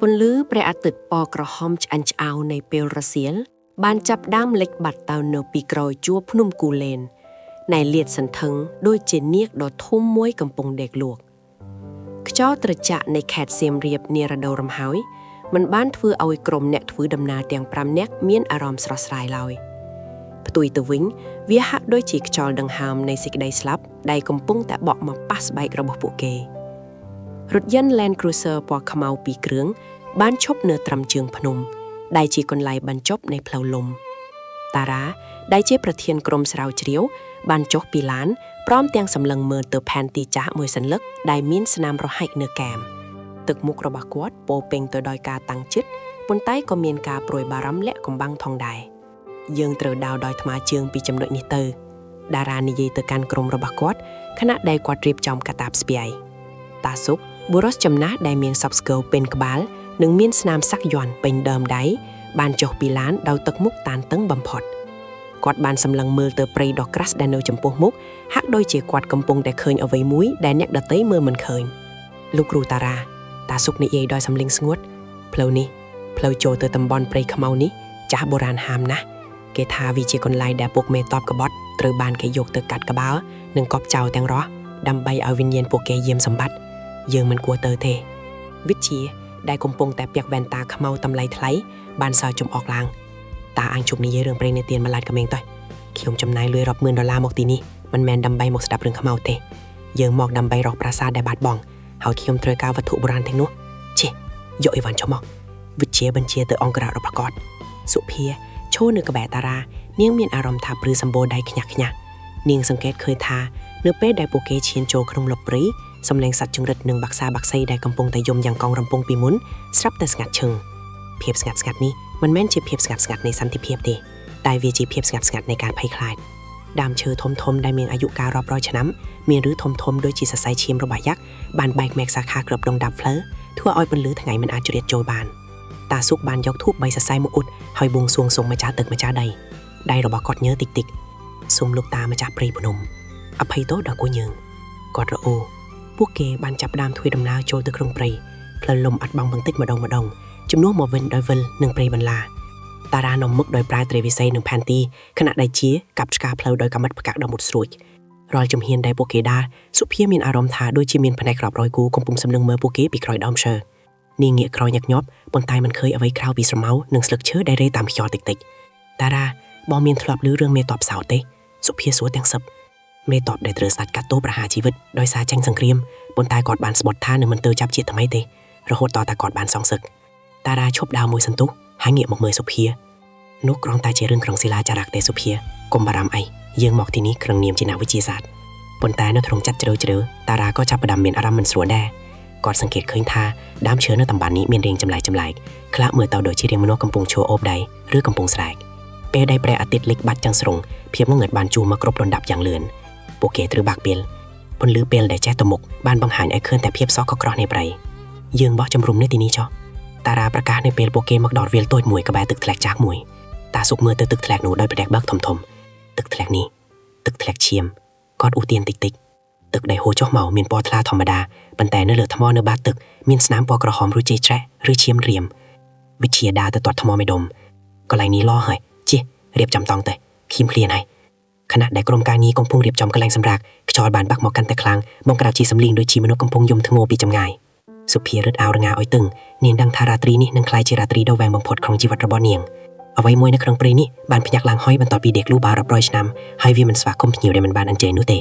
ពន្លឺព្រះអាទិត្យពណ៌ក្រហមឆ្អិនឆ្អៅនៃពេលរសៀលបានចាប់ផ្ដើមលិចបាត់ទៅនៅពីក្រោយជួរភ្នំគូលែននៃលាតសន្ធឹងដូចជានាគដ៏ធំមួយកំពុងដេកលក់ខ្យល់ត្រជាក់នៃខេត្តសៀមរាបនារដូវរំហើយមិនបានធ្វើឲ្យក្រុមអ្នកធ្វើដំណើរទាំង5នាក់មានអារម្មណ៍ស្រស់ស្រាយឡើយផ្ទុយទៅវិញវាហាក់ដូចជាខ្យល់ដង្ហើមនៃសេចក្តីស្លាប់ដែលកំពុងតែបក់មកប៉ះស្បែករបស់ពួកគេ រថយន្ត Land Cruiser ពណ៌ខ្មៅពីរគ្រឿងបានឈប់នៅត្រឹមជើងភ្នំ ដែលជាកន្លែងបញ្ចប់នៃផ្លូវលំ តារាដែលជាប្រធានក្រុមស្រាវជ្រាវ បានចុះពីឡានព្រមទាំងសម្លឹងមើលទៅផែនទីចាស់មួយសន្លឹកដែលមានស្នាមរហែកនៅគែមទឹកមុខរបស់គាត់ពោរពេញទៅដោយការតាំងចិត្តប៉ុន្តែក៏មានការព្រួយបារម្ភលាក់កំបាំងផងដែរយើងត្រូវដើរដោយថ្មើរជើងពីចំណុចនេះទៅតារានិយាយទៅកាន់ក្រុមរបស់គាត់ខណៈដែលគាត់រៀបចំកាតាបស្ពាយ តាសុកបុរសចំណាស់ដែលមានសពស្គរពេញក្បាលនិងមានស្នាមសាក់យ័ន្តពេញដើមដៃបានចុះពីឡានដោយទឹកមុខតានតឹងបំផុតគាត់បានសម្លឹងមើលទៅព្រៃដ៏ក្រាស់ដែលនៅចំពោះមុខហាក់ដូចជាគាត់កំពុងតែឃើញអ្វីមួយដែលអ្នកដទៃមើលមិនឃើញលោកគ្រូតារាតាសុកនិយាយដោយសម្លឹងស្ងួតផ្លូវនេះផ្លូវចូលទៅតំបន់ព្រៃខ្មៅនេះចាស់បុរាណហាមណាស់គេថាវាជាកន្លែងដែលពួកមេតបក្បត់ត្រូវបានគេយកទៅកាត់ក្បាលនិងកប់ចោលទាំងរស់ដើម្បីឲ្យវិញ្ញាណពួកគេយាមសម្បត្តិ យើងមិនគួរទៅទេវិទ្យាដែលកំពុងតែពាក់វ៉ែនតាខ្មៅតម្លៃថ្លៃបានសើចចំអកឡើងតាអញជប់និយាយរឿងព្រេងនិទានម្លាយក្មេងទៅខ្ញុំចំណាយលុយរាប់ម៉ឺនដុល្លារមកទីនេះមិនមែនដើម្បីមកស្ដាប់រឿងខ្មៅទេយើងមកដើម្បីរកប្រាសាទដែលបាត់បង់ហើយខ្ញុំត្រូវការវត្ថុបុរាណទាំងនោះជិះយកអីវ៉ាន់ចុះមកវិទ្យាបញ្ជាទៅអង្គរៈរបស់គាត់សុភាឈរនៅក្បែរតារានាងមានអារម្មណ៍ថាព្រឺសម្បូរដៃខ្ញាស់ខ្ញាស់នាងសង្កេតឃើញថានៅពេលដែលពួកគេឈានចូលក្នុងលុបព្រៃ សំឡេងសត្វចង្រិតនិងបក្សាបក្សីដែលកំពុងតែយំយ៉ាងកងរំពងពីមុនស្រាប់តែស្ងាត់ឈឹងភាពស្ងាត់ស្ងាត់នេះមិនមែនជាភាពស្ងាត់ស្ងាត់នៃសន្តិភាពទេតែវាជាភាពស្ងាត់ស្ងាត់នៃការភ័យខ្លាចដើមឈើធំធំដែលមានអាយុកាលរាប់រយឆ្នាំមានឬធំធំដូចជាសរសៃឈាមរបស់យក្សបានបែកមែកសាខាគ្របដងដាប់ផ្លូវធ្វើឲ្យពន្លឺថ្ងៃមិនអាចជ្រៀតចូលបានតាស៊ុកបានយកធូបបីសរសៃមកអ៊ុតហើយបួងសួងសុំម្ចាស់ទឹកម្ចាស់ដីដៃរបស់គាត់ញើតិចតិចសូមលោកតាម្ចាស់ព្រៃភ្នំអភ័យទោសដល់គូយើងគាត់រអ៊ូ ពួកគេបានចាប់ផ្ដើមធ្វើដំណើរចូលទៅក្នុងព្រៃផ្លូវលំអត់បង់បន្តិចម្ដងម្ដងជំនួសមកវិញដោយវិលនិងព្រៃបន្លាតារានាំមុខដោយប្រើត្រីវិស័យនិងផែនទីខណៈដែលជាកាប់ឆ្ការផ្លូវដោយកាមិតផ្កាក់ដ៏មុតស្រួចរាល់ជំហានដែលពួកគេដើរសុភាមានអារម្មណ៍ថាដូចជាមានផ្នែករាប់រយគូកំពុងសម្លឹងមើលពួកគេពីក្រោយដើមឈើនាងងាកក្រោយញឹកញាប់ប៉ុន្តែមិនឃើញអ្វីក្រៅពីស្រមោលនិងស្លឹកឈើដែលរេតាមខ្យល់តិចតិចតារាបងមានធ្លាប់ឮរឿងមេតបសោតទេសុភាសួរទាំងសឹបមេតបដែលត្រូវស្ដេចកាត់ទោសប្រហារជីវិតដោយសារចាញ់សង្គ្រាម ប៉ុន្តែគាត់បានស្បត់ថានឹងមិនទៅចាប់ជាថ្មីទេរហូតតតែគាត់បានសងសឹកតារាឈប់ដើរមួយសន្ទុះហើយងាកមកមើលសុភានោះគ្រាន់តែជារឿងក្នុងសិលាចារឹកទេសុភាកុំបារម្ភអីយើងមកទីនេះក្នុងនាមជាអ្នកវិទ្យាសាស្ត្រប៉ុន្តែនៅក្នុងចិត្តជ្រៅជ្រៅតារាក៏ចាប់ផ្ដើមមានអារម្មណ៍មិនស្រួលដែរគាត់សង្កេតឃើញថាដើមឈើនៅតំបន់នេះមានរាងចម្លែកចម្លែកខ្លះមើលទៅដូចជារាងមនុស្សកំពុងឈរអូបដៃឬកំពុងស្រែកពេលដែលព្រះអាទិត្យលិចបាត់ចឹងស្រុងភាពងងឹតបានជួរមកគ្រប់រំដាប់យ៉ាងលឿនពួកគេត្រូវបាក់ពេល ពន្លឺពេលដែលចេះទៅមុខបានបង្ហាញឲ្យឃើញតែភាពសក់កក្រោះនៃព្រៃយើងបោះជំរំនៅទីនេះចុះតារាប្រកាសនៅពេលពួកគេមកដល់វាលតូចមួយក្បែរទឹកធ្លាក់ចាស់មួយតាសុកមើលទៅទឹកធ្លាក់នោះដោយប្រទេសបើកធំធំទឹកធ្លាក់នេះទឹកធ្លាក់ឈាមគាត់ឧទានតិចតិចទឹកដែលហូរចុះមកមានពណ៌ថ្លាធម្មតាប៉ុន្តែនៅលើថ្មនៅបាតទឹកមានស្នាមពណ៌ក្រហមឬចេកច្រេះឬឈាមរៀមវិជាដើរទៅទាត់ថ្មមេដុំកន្លែងនេះឡហើយជិះរៀបចំតង់ទៅឃីមឃ្លានហើយខណៈដែលក្រុមការងារកំពុងរៀបចំកន្លែងសម្រាក ខ្យល់បានបាក់មកកាន់តែខ្លាំងបង្ក្រាបជាសម្លៀងដូចជាមនុស្សកំពុងយំធ្ងោពីចម្ងាយសុភារឹតអោរងាឲ្យតឹងនាងដឹងថារាត្រីនេះនឹងក្លាយជារាត្រីដ៏វែងបំផុតក្នុងជីវិតរបស់នាងអ្វីមួយនៅក្នុងព្រៃនេះបានភ្ញាក់ឡើងហើយបន្ទាប់ពីដេកលូបារាប់រយឆ្នាំហើយវាមិនស្វាគមន៍ភ្ញៀវដែលមិនបានអញ្ជើញនោះទេ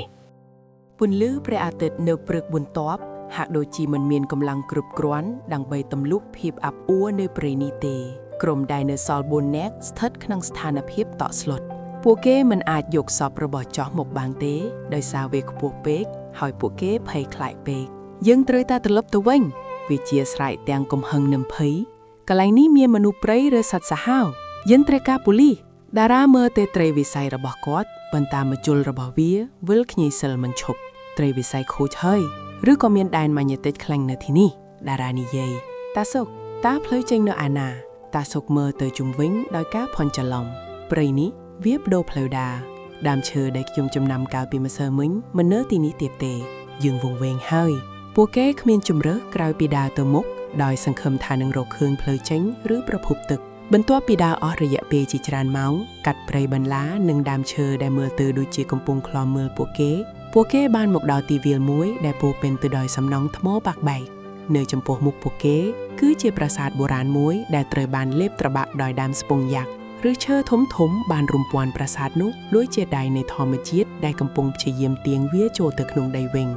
ពន្លឺព្រះអាទិត្យនៅព្រឹកបន្ទាប់ហាក់ដូចជាមិនមានកម្លាំងគ្រប់គ្រាន់ដើម្បីទម្លុះភាពអាប់អួរនៅព្រៃនេះទេក្រុមដែលនៅសល់4នាក់ស្ថិតក្នុងស្ថានភាពតក់ស្លុតពួកគេមិនអាចយកសពរបស់ចោះមកបានទេដោយសារវាខ្ពស់ពេកហើយពួកគេភ័យខ្លាចពេកយើងត្រូវតែត្រឡប់ទៅវិញវាជាស្រែកទាំងកំហឹងនិងភ័យកន្លែងនេះមានមនុស្សព្រៃឬសត្វសាហាវយើងត្រូវការប៉ូលីសតារាមើលទៅត្រីវិស័យរបស់គាត់ប៉ុន្តែមជុលរបស់វាវិលខ្ញីសិលមិនឈប់ត្រីវិស័យខូចហើយឬក៏មានដែនម៉ាញេទិកខ្លាំងនៅទីនេះតារានិយាយតាសុកតាផ្លូវចេញនៅអាណាតាសុកមើលទៅជុំវិញដោយការភ័ន្តច្រឡំព្រៃនេះវាបដូរផ្លូវដាដើមឈើដែលខ្ញុំចំណាំកាលពីម្សិលមិញមិននៅទីនេះទៀតទេយើងវង្វេងហើយពួកគេគ្មានជំរើសក្រៅពីដើរទៅមុខ ដោយសង្ឃឹមថានឹងរកឃើញផ្លូវចេញឬប្រភពទឹក បន្ទាប់ពីដើរអស់រយៈពេលជាច្រើនម៉ោងកាត់ព្រៃបន្លានិងដើមឈើដែលមើលទៅដូចជាកំពុងឃ្លាំមើលពួកគេពួកគេបានមកដល់ទីវាលមួយដែលពោរពេញទៅដោយសំណង់ថ្មបាក់បែកនៅចំពោះមុខពួកគេ គឺជាប្រាសាទបុរាណមួយដែលត្រូវបានលេបត្របាក់ដោយដើមស្ពងយ៉ាក់ឬឈើធំធំៗបានរុំព័ន្ធប្រាសាទនោះដូចជាដៃនៃធម្មជាតិដែលកំពុងព្យាយាមទាញវាចូលទៅក្នុងដីវិញ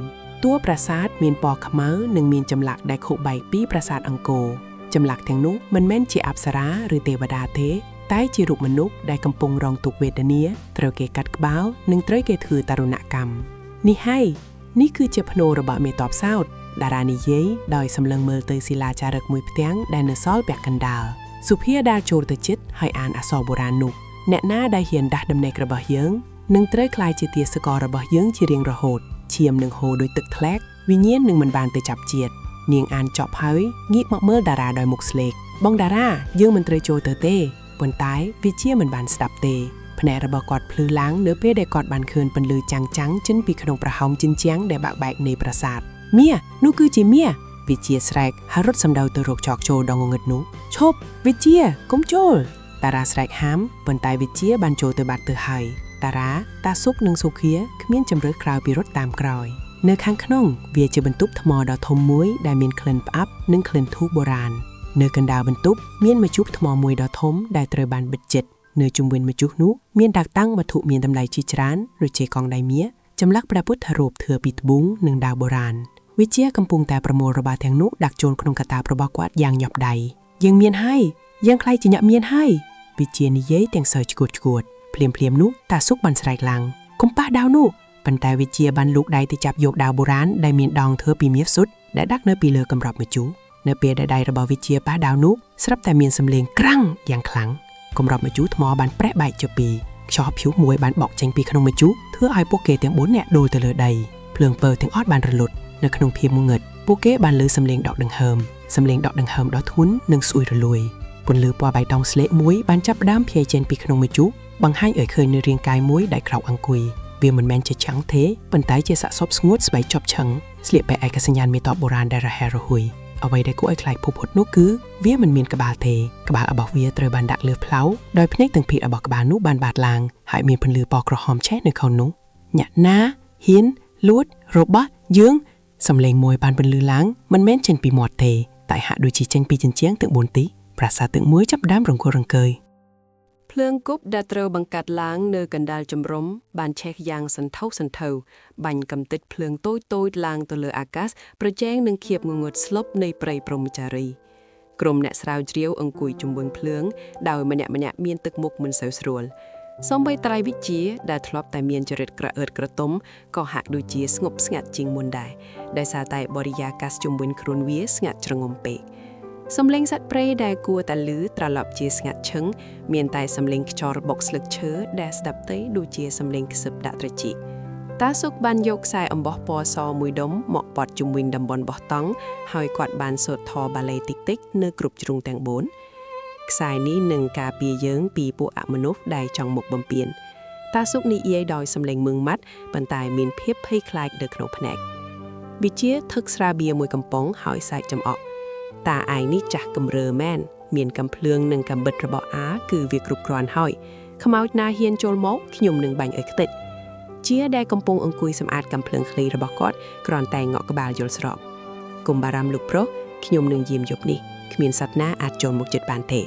តួប្រាសាទមានពណ៌ខ្មៅនិងមានចម្លាក់ដែលខុសបែកពីប្រាសាទអង្គរ ចម្លាក់ទាំងនោះមិនមែនជាអប្សរាឬទេវតាទេ តែជារូបមនុស្សដែលកំពុងរងទុក្ខវេទនាត្រូវគេកាត់ក្បាលនិងត្រូវគេធ្វើតារុណកម្មនេះហើយនេះគឺជាភ្នូររបស់មេតបសោតតារានិយាយដោយសម្លឹងមើលទៅសិលាចារឹកមួយផ្ទាំងដែលនៅសល់ពាក់កណ្ដាលសុភាដាចូលទៅជិតហើយអានអក្សរបុរាណនោះអ្នកណាដែលហ៊ានដាស់ដំណេករបស់យើងនឹងត្រូវក្លាយជាទាសកររបស់យើងជារៀងរហូតឈាមនឹងហូរដោយទឹកធ្លាក់វិញ្ញាណនឹងមិនបានទៅចាប់ជាតិ នាងអានចប់ហើយងាកមកមើលតារាដោយមុខស្លេកបងតារាយើងមិនត្រូវចូលទៅទេប៉ុន្តែវាជាមិនបានស្ដាប់ទេភ្នែករបស់គាត់ភ្លឺឡើងនៅពេលដែលគាត់បានឃើញពន្លឺចាំងចាំងៗចេញពីក្នុងប្រហោងជញ្ជាំងដែលបាក់បែកនៃប្រាសាទមាសនោះគឺជាមាសវិជាស្រែកហើយរត់សម្ដៅទៅរកចកចូលដ៏ងងឹតនោះឈប់វិជាកុំចូលតារាស្រែកហាមប៉ុន្តែវិជាបានចូលទៅបាត់ទៅហើយតារាតាសុកនិងសុខាគ្មានជម្រើសក្រៅពីរត់តាមក្រោយ នៅខាងក្នុងវាជាបន្ទប់ថ្មដ៏ធំមួយដែលមានក្លិនផ្អាប់និងក្លិនធូបបុរាណនៅកណ្ដាលបន្ទប់មានម្ជុះថ្មមួយដ៏ធំដែលត្រូវបានបិទជិតនៅជុំវិញម្ជុះនោះមានដាក់តាំងវត្ថុមានតម្លៃជាច្រើនដូចជាកងដៃមាសចម្លាក់ព្រះពុទ្ធរូបធ្វើពីត្បូងនិងដាវបុរាណវិជាកំពុងតែប្រមូលរបស់ទាំងនោះដាក់ចូលក្នុងកាតាបរបស់គាត់យ៉ាងញាប់ដៃយើងមានហើយយើងក្លាយជាអ្នកមានហើយវិជានិយាយទាំងសើចឆ្កួតឆ្កួតភ្លាមៗនោះតាសុកបានស្រែកឡើងកុំប៉ះដាវនោះ ប៉ុន្តែវិជាបានលូកដៃទៅចាប់យកដាវបុរាណដែលមានដងធ្វើពីមាសសុទ្ធដែលដាក់នៅពីលើកម្របម្ជូរនៅពេលដែលដៃរបស់វិជាប៉ះដាវនោះស្រាប់តែមានសំឡេងក្រាំងយ៉ាងខ្លាំងកម្របម្ជូរថ្មបានប្រេះបែកជាពីរខ្យល់ព្យុះមួយបានបក់ចេញពីក្នុងម្ជូរធ្វើឲ្យពួកគេទាំង4នាក់ដួលទៅលើដីភ្លើងពៅទាំងអស់បានរលត់នៅក្នុងភាពងងឹតពួកគេបានលើសំឡេងដកដង្ហើមសំឡេងដកដង្ហើមដ៏ធ្ងន់និងស្អួយរលួយពន្លឺពណ៌បៃតងស្លេកមួយបានចាប់ផ្ដើមភាយចេញពីក្នុងម្ជូរបង្ហាញឲ្យឃើញនូវរាងកាយមួយដែលក្រោកអង្គុយ វាមិនមែនជាឆាំងទេប៉ុន្តែជាសាកសពស្ងួតស្បែកជាប់ឆឹងស្លៀកពាក់ឯកសញ្ញាណមេតបបុរាណដែលរហែរហួយអ្វីដែលគួរឲ្យខ្លាចភពផុតនោះគឺវាមិនមានក្បាលទេក្បាលរបស់វាត្រូវបានដាក់លើផ្លៅដោយភ្នែកទាំងពីររបស់ក្បាលនោះបានបាតឡើងហើយមានពន្លឺពណ៌ក្រហមឆេះនៅក្នុងនោះអ្នកណាហ៊ានលួចរបស់យើងសំឡេងមួយបានពន្លឺឡើងមិនមែនចេញពីមាត់ទេតែហាក់ដូចជាចេញពីជញ្ជាំងទាំង4ទីប្រាសាទទាំងមួយចាប់ផ្ដើមរង្គោះរង្គើយ ភ្លើងគប់ដែលត្រូវបង្កាត់ឡើងនៅកណ្ដាលជំរំបានឆេះយ៉ាងសន្ធោសន្ធៅបាញ់កំទេចភ្លើងតូចៗឡើងទៅលើអាកាសប្រជែងនឹងខៀបងងឹតស្លុបនៃព្រៃព្រហ្មចារីក្រុមអ្នកស្រាវជ្រាវអង្គុយជុំវិញភ្លើងដោយម្នាក់ៗមានទឹកមុខមិនសូវស្រួលសូម្បីត្រៃវិជ្ជាដែលធ្លាប់តែមានចរិតក្រអឺតក្រទុំក៏ហាក់ដូចជាស្ងប់ស្ងាត់ជាងមុនដែរដោយសារតែបរិយាកាសជុំវិញខ្លួនវាស្ងាត់ជ្រងំពេកសំឡេងសត្វព្រៃដែលគួរតែលឺត្រឡប់ជាស្ងាត់ឈឹង មានតែសំឡេងខ្យល់បុកស្លឹកឈើដែលស្ដាប់ទៅដូចជាសំឡេងខ្សឹបដាក់ត្រចៀកតាសុកបានយកខ្សែអំបោះពណ៌សមួយដុំមកបត់ជុំវិញតំបន់បោះតង់ហើយគាត់បានសូត្រធម៌បាលីតិចៗនៅគ្រប់ជ្រុងទាំង4ខ្សែនេះនឹងការពារយើងពីពួកអមនុស្សដែលចង់មកបំពេញតាសុកនិយាយដោយសំឡេងមឹងម៉ាត់ប៉ុន្តែមានភាពភ័យខ្លាចនៅក្នុងភ្នែកវិជាថឹកស្រាបៀរមួយកំប៉ុងហើយសែកចំអកតាឯងនេះចាស់កំរើមែន មានកំភ្លើងនិងកំបិតរបស់អាគឺវាគ្រប់គ្រាន់ហើយខ្មោចណាហ៊ានចូលមកខ្ញុំនឹងបាញ់ឲ្យខ្ទេចជាដែលកំពុងអង្គុយសម្អាតកំភ្លើងខ្លីរបស់គាត់គ្រាន់តែងក់ក្បាលយល់ស្របកុំបារម្ភលោកប្រុសខ្ញុំនឹងយាមយប់នេះគ្មានសត្វណាអាចចូលមកជិតបានទេ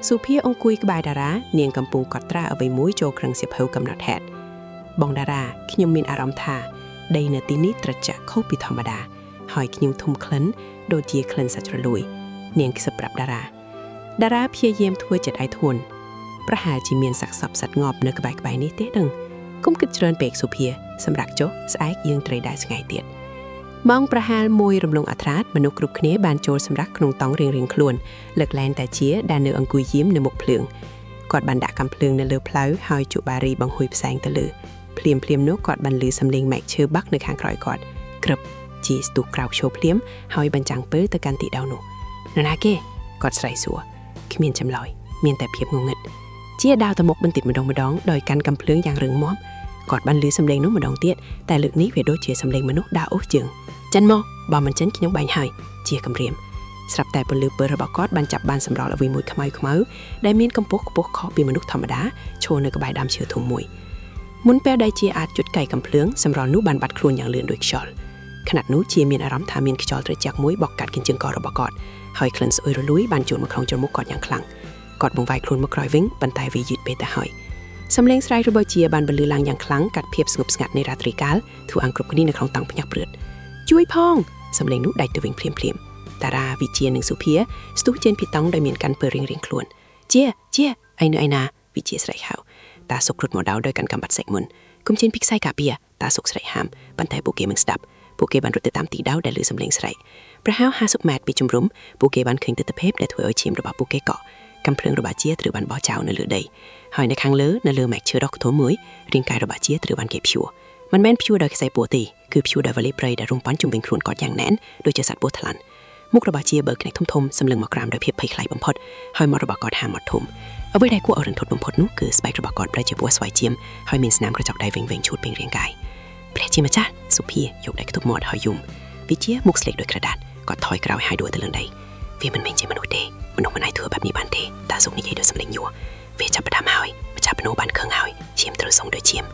សុភាអង្គុយក្បែរតារានាងកំពុងកត់ត្រាអ្វីមួយចូលក្នុងសៀវភៅកំណត់ហេតុបងតារាខ្ញុំមានអារម្មណ៍ថាដីនៅទីនេះត្រជាក់ខុសពីធម្មតាហើយខ្ញុំធុំក្លិនដូចជាក្លិនសាច់រលួយនាងខ្សឹបប្រាប់តារា តារាព្យាយាមធ្វើចិត្តឲ្យធ្ងន់ប្រហែលជាមានសាកសពសត្វងាប់នៅក្បែរៗនេះទេដឹងគុំគិតច្រើនពេកសុភាសម្រាប់ចុះស្អែកយើងត្រូវដើរឆ្ងាយទៀតម៉ោងប្រហែល1រំលងអត្រាតមនុស្សគ្រប់គ្នាបានចូលសម្រាប់ក្នុងតង់រៀងៗខ្លួនលើកលែងតែជាដែលនៅអង្គុយយាមនៅមុខភ្លើងគាត់បានដាក់កាំភ្លើងនៅលើផ្លូវហើយជក់បារីបង្ហួយផ្សែងទៅលើភ្លាមៗនោះគាត់បានលឺសំឡេងម៉ែកឈើបាក់នៅខាងក្រោយគាត់ក្រឹបជាស្ទុះក្រោកឈរភ្លាមហើយបញ្ចាំងពើទៅកាន់ទីដៅនោះនរណាគេគាត់ស្រែកសួរ គ្មានចម្លើយមានតែភាពងងឹតជាដាវទៅមុខបន្តិចម្ដងម្ដងដោយកាន់កាំភ្លើងយ៉ាងរឹងមាំគាត់បានលឺសំឡេងនោះម្ដងទៀតតែលើកនេះវាដូចជាសំឡេងមនុស្សដើរអូសជើងចិនមកបើមិនចិនខ្ញុំបាញ់ហើយជាគំរាម ស្រាប់តែពន្លឺពើរបស់គាត់បានចាប់បានសម្រល់អ្វីមួយខ្មៅខ្មៅដែលមានកម្ពស់ខ្ពស់ខុសពីមនុស្សធម្មតាឈរនៅក្បែរដើមឈើធំមួយមុនពេលដែលជាអាចជុតកៃកំភ្លើងសម្រល់នោះបានបាត់ខ្លួនយ៉ាងលឿនដូចខ្យល់ខណៈនោះជាមានអារម្មណ៍ថាមានខ្យល់ត្រជាក់មួយបក់កាត់កញ្ជើងករបស់គាត់ហើយក្លិនស្អុយរលួយបានជួលមកក្នុងច្រមុះគាត់យ៉ាងខ្លាំងគាត់បង្វែរខ្លួនមកក្រោយវិញប៉ុន្តែវាយឺតពេកទៅហើយសំឡេងស្រែករបស់ជាបានបន្លឺឡើងយ៉ាងខ្លាំងកាត់ភាពស្ងប់ស្ងាត់នៃរាត្រីកាលធ្វើឲ្យគ្រប់គ្នានៅក្នុងតង់ភ្ញាក់ព្រឿតជួយផងសំឡេងនោះដាច់ទៅវិញភ្លាមភ្លាមតារាវិជានិងសុភាស្ទុះចេញពីតង់ដោយមានកាន់ពើរៀងៗខ្លួនជាជាឯនៅឯណាវិជាស្រែកហៅតាសុករត់មកដល់ដោយកាន់កំបាត់សាច់មុនគុំចេញពីខ្សែកាពីតាសុកស្រែកហាមប៉ុន្តែពួកគេមិនស្ដាប់ពួកគេបានរត់ទៅតាមទីដៅដែលឮសំឡេងស្រែកប្រហែល50ម៉ែត្រពីជំរំពួកគេបានឃើញទិដ្ឋភាពដែលធ្វើឲ្យឈាមរបស់ពួកគេកក់កំភ្លើងរបស់ជាត្រូវបានបោះចោលនៅលើដីហើយនៅខាងលើនៅលើមែកឈើដ៏ខ្ទមមួយរាងកាយរបស់ជាត្រូវបានគេព្យួរមិនមែនព្យួរដោយខ្សែពួរទេគឺព្យួរដោយវ៉ាលីព្រៃដែលរុំប៉ាន់ជុំវិញខ្លួនគាត់យ៉ាងណែនដូចជាសត្វពស់ថ្លាន់មុខរបស់ជាបើកភ្នែកធំធំសម្លឹងមកក្រោមដោយភាពភ័យខ្លាចបំផុតហើយមាត់របស់គាត់ហាមាត់ធំអ្វីដែលគួរឲ្យរន្ធត់បំផុតនោះគឺស្បែករបស់គាត់ប្រែជាពណ៌ស្វាយចៀមហើយមានស្នាមក្រចកដៃវែងៗឆូតពេញរាងកាយព្រះជាម្ចាស់សុភាយកដៃខ្ទប់មាត់ហើយយំវិជាមុខស្លេកដោយក្រដាសគាត់ថយក្រោយហើយដួលទៅលើដីវាមិនមែនជាមនុស្សទេមនុស្សមិនអាចធ្វើបែបនេះបានទេតាសុកនិយាយដោយសម្លេងញ័រវាចាប់ផ្ដើមហើយម្ចាស់ភ្នូបានខឹងហើយឈាមត្រូវសងដោយឈាម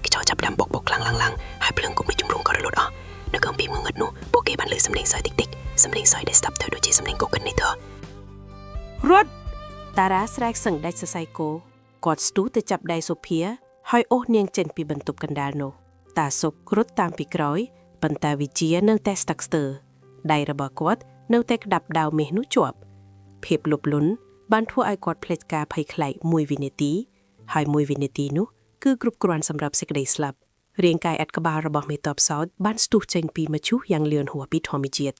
ខ្យល់ចាប់ផ្ដើមបកបកខ្លាំងឡើងឡើងហើយភ្លើងគុំនៃជំរំក៏រលត់អស់នៅក្នុងពីងងឹតនោះពួកគេបានឮសំឡេងសើចតិចតិចសំឡេងសើចដែលស្ដាប់ទៅដូចជាសំឡេងកកិននេះទៅ រត់តារាស្រែកសឹងដាច់សរសៃគោគាត់ស្ទុះទៅចាប់ដៃសុភាហើយអូសនាងចេញពីបន្ទប់កណ្ដាលនោះតាសុករត់តាមពីក្រោយប៉ុន្តែវិជានៅតែស្តឹកស្ទើរដៃរបស់គាត់នៅតែក្តាប់ដាវមាសនោះជាប់ភាពលុបលុនបានធ្វើឲ្យគាត់ភ្លេចការភ័យខ្លាចមួយវិនាទីហើយមួយវិនាទីនោះគឺគ្រប់គ្រាន់សម្រាប់សេចក្តីស្លាប់រាងកាយឥតក្បាលរបស់មេតបសោតបានស្ទុះចេញពីមឈូសយ៉ាងលឿនហួសពីធម្មជាតិ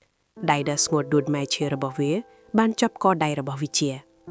ដៃដែលស្ងួតដួតម៉ែឈើរបស់វាបានចាប់កដៃរបស់វិជា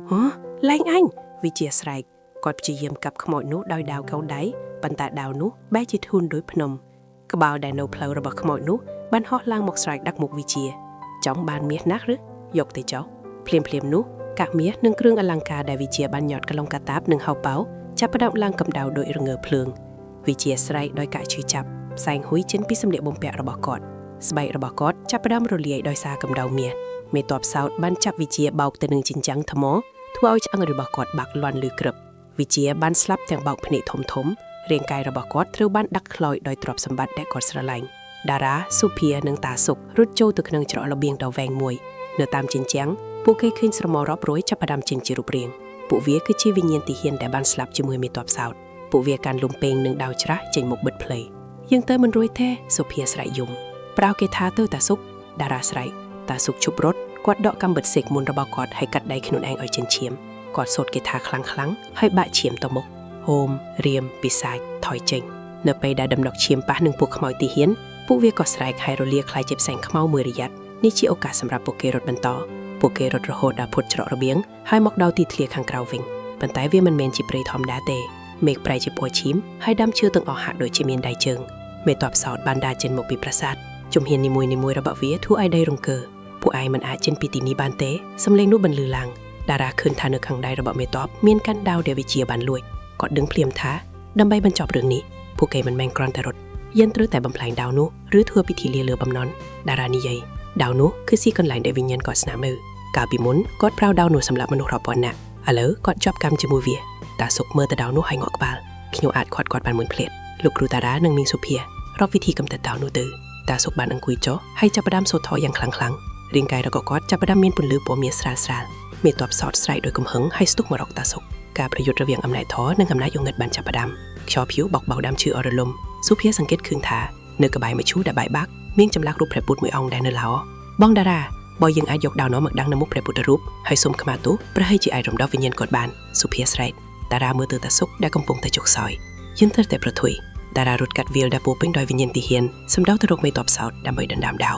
ហ៎លែងអញវិជាស្រែកគាត់ព្យាយាមកាប់ខ្មោចនោះដោយដាវកោដៃប៉ុន្តែដាវនោះបែរជាធូនដូចភ្នំក្បាលដែលនៅផ្លូវរបស់ខ្មោចនោះបានហោះឡើងមកស្រែកដាក់មុខវិជាចង់បានមាសណាស់ឬយកទៅចោលភ្លាមភ្លាមនោះកាក់មាសនិងគ្រឿងអលង្ការដែលវិជាបានញាត់កន្លងកាតាបនិងហៅប៉ៅចាប់ផ្ដើមឡើងកម្ដៅដោយរងើភ្លើងវិជាស្រែកដោយកាក់ឈឺចាប់ផ្សែងហ៊ុយចេញពីសម្លៀកបំពាក់របស់គាត់ស្បែករបស់គាត់ចាប់ផ្ដើមរលាយដោយសារកម្ដៅមាសមេតបសោតបានចាប់វិជាបោកទៅនឹងជញ្ជាំងថ្មធ្វើឲ្យឆ្អឹងរបស់គាត់បាក់លាន់ឬក្រឹបវិជាបានស្លាប់ទាំងបោកភ្នែកធំធំរាងកាយរបស់គាត់ត្រូវបានដឹកខ្លោចដោយទ្រព្យសម្បត្តិដែលគាត់ស្រឡាញ់តារាសុភានិងតាសុករត់ចូលទៅក្នុងច្រករបៀងដ៏វែងមួយនៅតាមជញ្ជាំងពួកគេឃើញស្រមោលរាប់រយចាប់ផ្ដើមចេញជារូបរាងពួកវាគឺជាវិញ្ញាណទាហានដែលបានស្លាប់ជាមួយមេតបសោតពួកវាកាន់លំពេងនិងដាវច្រាស់ចេញមកបិទផ្លូវយើងទៅមិនរួចទេសុភាស្រែកយំប្រៅគេថាទៅតាសុកតារាស្រែកតាសុកឈប់រត់គាត់ដកកំបិតសេកមុនរបស់គាត់ហើយកាត់ដៃខ្លួនឯងឲ្យចិញ្ចៀមគាត់សូត្រគេថាខ្លាំងខ្លាំងហើយបាក់ឈាមទៅមុខហូមរៀមពិសាចថយចេញនៅពេលដែលដំណុកឈាមប៉ះនឹងពួកខ្មោចទាហានពួកវាក៏ស្រែកហើយរលាក្លាយជាផ្សែងខ្មៅមួយរយៈនេះជាឱកាសសម្រាប់ពួកគេរត់បន្តពួកគេរត់រហូតដល់ផុតច្រករបៀងហើយមកដល់ទីធ្លាខាងក្រៅវិញប៉ុន្តែវាមិនមែនជាព្រៃធម្មតាទេមេឃប្រែជាពណ៌ឈាមហើយដើមឈើទាំងអស់ហាក់ដូចជាមានដៃជើងមេតបសោតបានដើរចេញមកពីប្រាសាទជំហាននីមួយៗរបស់វាធ្វើឲ្យដីរង្គើពួកឯងមិនអាចចេញពីទីនេះបានទេសំឡេងនោះបន្លឺឡើងតារាឃើញថានៅខាងដៃរបស់មេតបមានកាន់ដាវដែលវិជាបានលួចគាត់ដឹងភ្លាមថាដើម្បីបញ្ចប់រឿងនេះពួកគេមិនមែនគ្រាន់តែរត់យើងត្រូវតែបំផ្លាញដាវនោះឬធ្វើពិធីលាលើបំណន់តារានិយាយដាវនោះគឺស៊ីកន្លែងដែលវិញ្ញាណគាត់ស្នាមនៅកាលពីមុនគាត់ប្រើដាវនោះសម្រាប់មនុស្សរាប់ពាន់នាក់ឥឡូវគាត់ជាប់កម្មជាមួយវាតាសុកមើលទៅដាវនោះហើយងក់ក្បាលខ្ញុំអាចខាត់គាត់បានមួយភ្លែតលោកគ្រូតារានិងមីងសុភារកវិធីកំទេចដាវនោះទៅតាសុកបានអង្គុយចុះហើយចាប់ផ្ដើមសូត្រធម៌យ៉ាងខ្លាំងៗរាងកាយរបស់គាត់ចាប់ផ្ដើមមានពន្លឺពណ៌មាសស្រាលស្រាលមេតបសោតស្រែកដោយកំហឹងហើយស្ទុះមករកតាសុកការប្រយុទ្ធរវាងអំណាចធម៌និងអំណាចយងឹតបានចាប់ផ្ដើមខ្យល់ព្យុះបោកបោដើមឈើអរលំសុភាសង្កេតឃើញថានៅក្បែរមឈូសដែលបែកបាក់មានចម្លាក់រូបព្រះពុទ្ធមួយអង្គដែលនៅឡោបងតារាបើយើងអាចយកដាវនោះមកដាំងនៅមុខព្រះពុទ្ធរូបហើយសូមខមាទោសប្រហែលជាអាចរំដោះវិញ្ញាណគាត់បានសុភាស្រែកតារាមើលទៅតាសុកដែលកំពុងតែជោគសោយយើងត្រូវតែប្រថុយតារារត់កាត់វាលដែលពោពេញដោយវិញ្ញាណទាហានសម្ដៅទៅរកមេតបសោតដើម្បីដណ្ដើមដាវ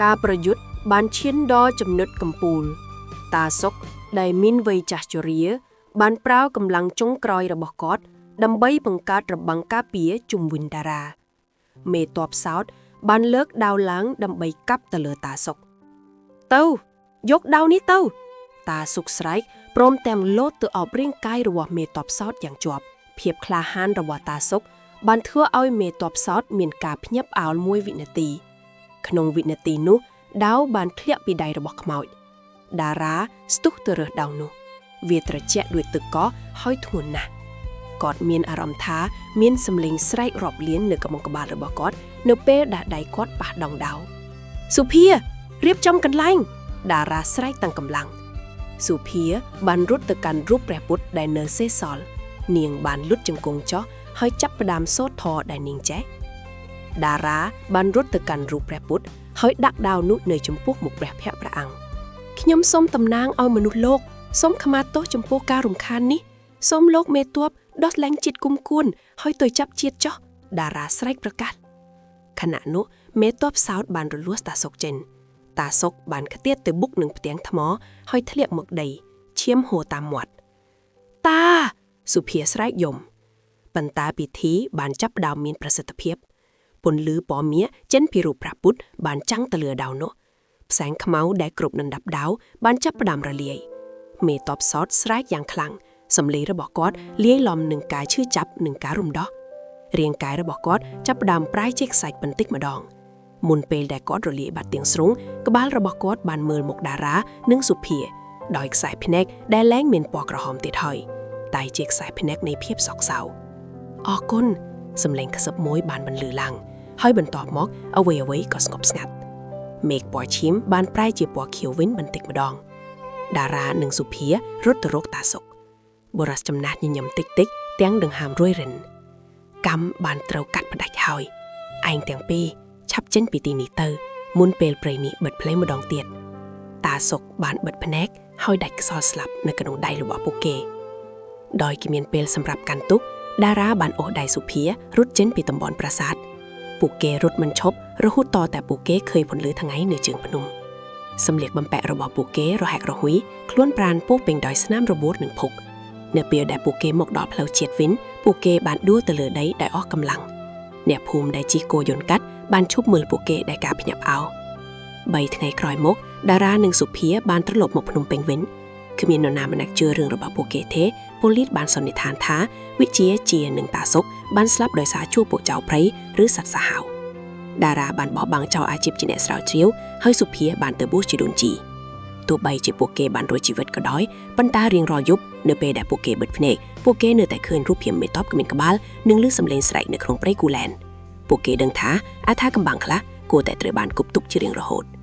ការប្រយុទ្ធបានឈានដល់ចំណុចកំពូល តាសុកដែលមានវ័យចាស់ជរា បានប្រើកម្លាំងចុងក្រោយរបស់គាត់ដើម្បីបង្កើតរបាំងការពារជុំវិញតារាមេតបសោតបានលើកដាវឡើងដើម្បីកាប់ទៅលើតាសុកទៅយកដាវនេះទៅ តាសុកស្រែកព្រមទាំងលោតទៅអោបរាងកាយរបស់មេតបសោតយ៉ាងជាប់ភាពក្លាហានរបស់តាសុកបានធ្វើឲ្យមេតបសោតមានការភ្ញាក់ផ្អើលមួយវិនាទី ក្នុងវិនាទីនោះ ដាវបានធ្លាក់ពីដៃរបស់ខ្មោចតារាស្ទុះទៅរើសដាវនោះ វាត្រជាក់ដូចទឹកកកហើយធ្ងន់ណាស់គាត់មានអារម្មណ៍ថាមានសម្លេងស្រែករាប់លាននៅក្នុងក្បាលរបស់គាត់នៅពេលដែលដៃគាត់ប៉ះដងដាវសុភារៀបចំកន្លែងតារាស្រែកតាំងកម្លាំងសុភាបានរត់ទៅកាន់រូបព្រះពុទ្ធដែលនៅសេសសល់នាងបានលុតជង្គង់ចុះហើយចាប់ផ្ដើមសូត្រធម៌ដែលនាងចេះតារាបានរត់ទៅកាន់រូបព្រះពុទ្ធហើយដាក់ដាវនោះនៅចំពោះមុខព្រះភ័ក្ត្រព្រះអង្គខ្ញុំសូមតំណាងឲ្យមនុស្សលោកសូមខមាទោសចំពោះការរំខាននេះសូមលោកមេតបដោះលែងជាតិគុំគួនហើយទៅចាប់ជាតិចោះតារាស្រែកប្រកាសខណៈនោះមេតបសោតបានរលួសតាសុកចេញតាសុកបានខ្ទាតទៅបុកនឹងផ្ទាំងថ្មហើយធ្លាក់មកដីឈាមហូរតាមមាត់តាសុភាស្រែកយំប៉ុន្តែពិធីបានចាប់ផ្ដើមមានប្រសិទ្ធភាពពន្លឺពណ៌មាសចេញពីរូបព្រះពុទ្ធបានចាំងទៅលើដាវនោះផ្សែងខ្មៅដែលគ្រប់ដណ្ដប់ដាវបានចាប់ផ្ដើមរលាយមេតបសោតស្រែកយ៉ាងខ្លាំងសម្លេងរបស់គាត់លាយឡំនឹងការឈឺចាប់និងការរំដោះរាងកាយរបស់គាត់ចាប់ផ្ដើមប្រែជាខ្សាច់បន្តិចម្ដងមុនពេលដែលគាត់រលាយបាត់ទាំងស្រុងក្បាលរបស់គាត់បានមើលមកតារានិងសុភាដោយខ្សែភ្នែកដែលលែងមានពណ៌ក្រហមទៀតហើយតែជាខ្សែភ្នែកនៃភាពសោកសៅអរគុណសម្លេងខ្សឹបមួយបានបន្លឺឡើងហើយបន្ទាប់មកអ្វីៗក៏ស្ងប់ស្ងាត់មេឃពណ៌ឈាមបានប្រែជាពណ៌ខៀវវិញបន្តិចម្ដងតារានិងសុភារត់ទៅរកតាសុកបុរសចំណាស់ញញឹមតិចតិចៗទាំងដង្ហើមរួយរិនកម្មបានត្រូវកាត់ផ្ដាច់ហើយឯងទាំងពីរឆាប់ចេញពីទីនេះទៅមុនពេលព្រៃនេះបិទភ្លេងម្ដងទៀតតាសុកបានបិទភ្នែកហើយដាច់ខ្សោយស្លាប់នៅក្នុងដៃរបស់ពួកគេដោយគេមានពេលសម្រាប់កាន់ទុកតារាបានអូសដៃសុភារត់ចេញពីតំបន់ប្រាសាទពួកគេរត់មិនឈប់រហូតតតែពួកគេឃើញពន្លឺថ្ងៃនៅជើងភ្នំសម្លៀកបំពាក់របស់ពួកគេរហែករហួយខ្លួនប្រាណពោះពេញដោយស្នាមរបួសនិងភុកនៅពេលដែលពួកគេមកដល់ផ្លូវជាតិវិញពួកគេបានដួលទៅលើដីដោយអស់កម្លាំងអ្នកភូមិដែលជិះគោយន្តកាត់បានឈប់មើលពួកគេដោយការភ្ញាក់ផ្អើលបីថ្ងៃក្រោយមកតារានិងសុភាបានត្រឡប់មកភ្នំពេញវិញគ្មាននរណាម្នាក់ជឿរឿងរបស់ពួកគេទេប៉ូលីសបានសន្និដ្ឋានថាវិជាជានិងតាសុកបានស្លាប់ដោយសារជួបពួកចៅព្រៃឬសត្វសាហាវតារាបានបោះបង់ចោលអាជីពជាអ្នកស្រាវជ្រាវហើយសុភាបានទៅបួសជាដូនជីទោះបីជាពួកគេបានរួចជីវិតក៏ដោយប៉ុន្តែរៀងរាល់យប់នៅពេលដែលពួកគេបិទភ្នែកពួកគេនៅតែឃើញរូបភាពមេតបគ្មានក្បាលនិងឮសំឡេងស្រែកនៅក្នុងព្រៃគូលែនពួកគេដឹងថាអាថាកំបាំងខ្លះគួរតែត្រូវបានគប់ទុកជារៀងរហូត។